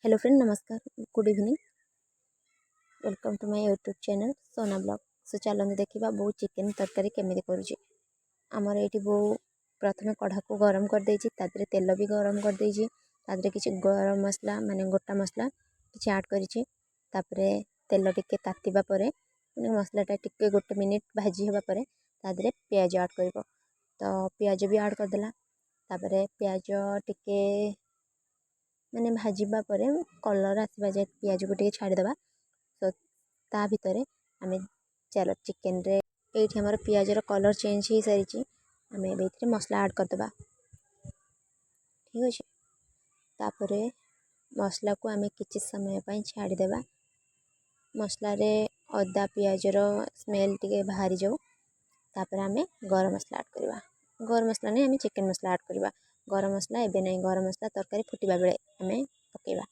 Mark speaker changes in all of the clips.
Speaker 1: Hello friend, ନମସ୍କାର, good evening. Welcome to my YouTube channel Sona Vlog. So ଚାଲନ୍ତୁ ଦେଖିବା ବୋଉ ଚିକେନ୍ ତରକାରୀ କେମିତି କରୁଛି। ଆମର ଏଇଠି ବୋଉ ପ୍ରଥମେ କଢ଼ାକୁ ଗରମ କରିଦେଇଛି, ତା ଦେହରେ ତେଲ ବି ଗରମ କରିଦେଇଛି। ତା ଦେହରେ କିଛି ଗରମ ମସଲା, ମାନେ ଗୋଟା ମସଲା କିଛି ଆଡ଼୍ କରିଛି। ତାପରେ ତେଲ ଟିକେ ତାତିବା ପରେ, ମାନେ ମସଲାଟା ଟିକେ ଗୋଟେ ମିନିଟ୍ ଭାଜି ହେବା ପରେ ତା ଦେହରେ ପିଆଜ ଆଡ଼୍ କରିବ। ତ ପିଆଜ ବି ଆଡ଼୍ କରିଦେଲା। ତାପରେ ପିଆଜ ଟିକେ ମାନେ ଭାଜିବା ପରେ, କଲର୍ ଆସିବା ଯାଏ ପିଆଜକୁ ଟିକେ ଛାଡ଼ିଦେବା। ତ ତା ଭିତରେ ଆମେ ଚାଲ ଚିକେନରେ, ଏଇଠି ଆମର ପିଆଜର କଲର୍ ଚେଞ୍ଜ ହେଇସାରିଛି। ଆମେ ଏବେ ଏଥିରେ ମସଲା ଆଡ଼୍ କରିଦେବା, ଠିକ୍ ଅଛି। ତାପରେ ମସଲାକୁ ଆମେ କିଛି ସମୟ ପାଇଁ ଛାଡ଼ିଦେବା, ମସଲାରେ ଅଦା ପିଆଜର ସ୍ମେଲ୍ ଟିକେ ବାହାରିଯାଉ। ତାପରେ ଆମେ ଗରମ ମସଲା ଆଡ଼୍ କରିବା। ଗରମ ମସଲା ନାହିଁ, ଆମେ ଚିକେନ୍ ମସଲା ଆଡ଼୍ କରିବା। ଗରମ ମସଲା ଏବେ ନାହିଁ, ଗରମ ମସଲା ତରକାରୀ ଫୁଟିବା ବେଳେ ଆମେ ପକାଇବା।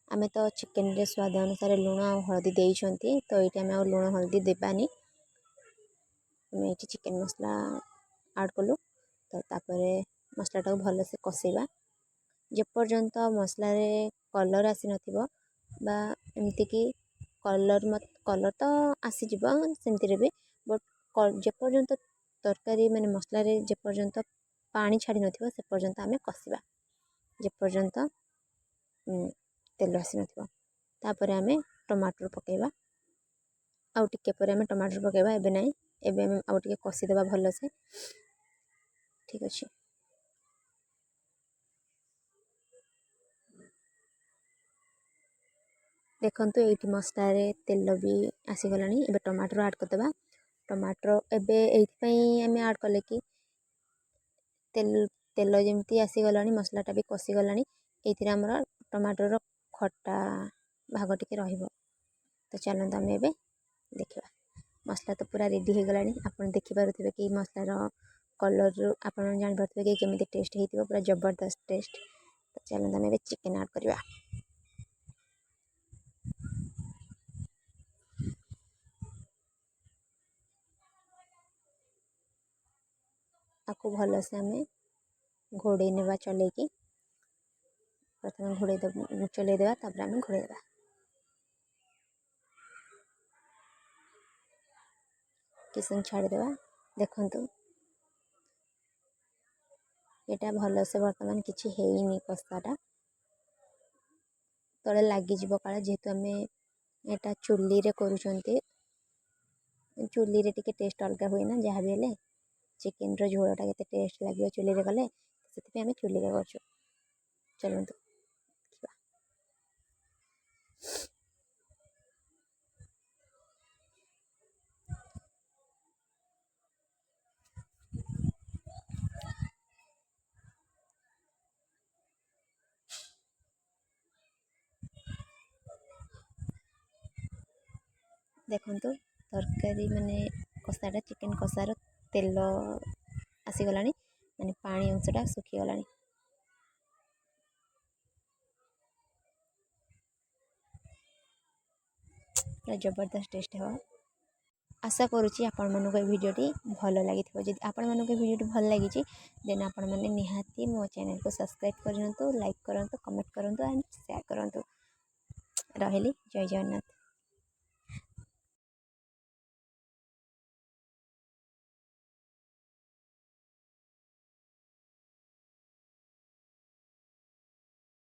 Speaker 1: ଆମେ ତ ଚିକେନରେ ସ୍ୱାଦ ଅନୁସାରେ ଲୁଣ ଆଉ ହଳଦୀ ଦେଇଛନ୍ତି, ତ ଏଇଠି ଆମେ ଆଉ ଲୁଣ ହଳଦୀ ଦେବାନି। ଆମେ ଏଇଠି ଚିକେନ୍ ମସଲା ଆଡ଼୍ କଲୁ। ତ ତାପରେ ମସଲାଟାକୁ ଭଲସେ କଷେଇବା, ଯେପର୍ଯ୍ୟନ୍ତ ମସଲାରେ କଲର୍ ଆସିନଥିବ ବା ଏମିତିକି କଲର୍ ତ ଆସିଯିବ ସେମିତିରେ ବି, ବଟ୍ ଯେପର୍ଯ୍ୟନ୍ତ ତରକାରୀ, ମାନେ ମସଲାରେ ଯେପର୍ଯ୍ୟନ୍ତ ପାଣି ଛାଡ଼ି ନଥିବ, ସେ ପର୍ଯ୍ୟନ୍ତ ଆମେ କଷିବା, ଯେପର୍ଯ୍ୟନ୍ତ ତେଲ ଆସିନଥିବ। ତାପରେ ଆମେ ଟମାଟର ପକାଇବା। ଆଉ ଟିକେ ପରେ ଆମେ ଟମାଟର ପକାଇବା, ଏବେ ନାହିଁ। ଏବେ ଆମେ ଆଉ ଟିକେ କଷିଦେବା ଭଲସେ, ଠିକ୍ ଅଛି। ଦେଖନ୍ତୁ, ଏଇଠି ମସଲାରେ ତେଲ ବି ଆସିଗଲାଣି। ଏବେ ଟମାଟର ଆଡ଼୍ କରିଦେବା। ଟମାଟର ଏବେ ଏଇଥିପାଇଁ ଆମେ ଆଡ଼୍ କଲେ କି ତେଲ ଯେମିତି ଆସିଗଲାଣି, ମସଲାଟା ବି କଷିଗଲାଣି, ଏଇଥିରେ ଆମର ଟମାଟରର ଖଟା ଭାଗ ଟିକେ ରହିବ। ତ ଚାଲନ୍ତୁ ଆମେ ଏବେ ଦେଖିବା, ମସଲା ତ ପୁରା ରେଡ଼ି ହେଇଗଲାଣି। ଆପଣ ଦେଖିପାରୁଥିବେ କି ମସଲାର କଲର୍ରୁ ଆପଣ ଜାଣିପାରୁଥିବେ କି କେମିତି ଟେଷ୍ଟ ହେଇଥିବ, ପୁରା ଜବରଦସ୍ତ ଟେଷ୍ଟ। ତ ଚାଲନ୍ତୁ ଆମେ ଏବେ ଚିକେନ୍ ଆଡ଼୍ କରିବା। ତାକୁ ଭଲସେ ଆମେ ଘୋଡ଼େଇ ନେବା ଚଲେଇକି। ପ୍ରଥମେ ଘୋଡ଼େଇ ଦେବା, ଚଲେଇ ଦେବା, ତାପରେ ଆମେ ଘୋଡ଼େଇ ଦେବା। କିଛି ସମୟ ଛାଡ଼ିଦେବା। ଦେଖନ୍ତୁ, ଏଇଟା ଭଲସେ ବର୍ତ୍ତମାନ କିଛି ହେଇନି କଷାଟା, ତଳେ ଲାଗିଯିବ କାଳେ। ଯେହେତୁ ଆମେ ଏଇଟା ଚୁଲିରେ କରୁଛନ୍ତି, ଚୁଲିରେ ଟିକେ ଟେଷ୍ଟ ଅଲଗା ହୁଏ ନା। ଯାହା ବି ହେଲେ ଚିକେନର ଝୋଳଟା କେତେ ଟେଷ୍ଟ ଲାଗିବ ଚୁଲିରେ କଲେ, ସେଥିପାଇଁ ଆମେ ଚୁଲିରେ କରୁଛୁ। ଚାଲନ୍ତୁ ଦେଖିବା। ଦେଖନ୍ତୁ, ତରକାରୀ ମାନେ କଷାଟା, ଚିକେନ୍ କଷାର ତେଲ ଆସିଗଲାଣି, ମାନେ ପାଣି ଅଂଶଟା ଶୁଖିଗଲାଣି। ପୁରା ଜବରଦସ୍ତ ଟେଷ୍ଟ ହେବ। ଆଶା କରୁଛି ଆପଣମାନଙ୍କୁ ଏ ଭିଡ଼ିଓଟି ଭଲ ଲାଗିଥିବ। ଯଦି ଆପଣମାନଙ୍କୁ ଏ ଭିଡ଼ିଓଟି ଭଲ ଲାଗିଛି, ଦେନ୍ ଆପଣମାନେ ନିହାତି ମୋ ଚ୍ୟାନେଲକୁ ସବସ୍କ୍ରାଇବ୍ କରିନିଅନ୍ତୁ, ଲାଇକ୍ କରନ୍ତୁ, କମେଣ୍ଟ କରନ୍ତୁ ଆଣ୍ଡ ସେୟାର କରନ୍ତୁ। ରହିଲି, ଜୟ ଜଗନ୍ନାଥ।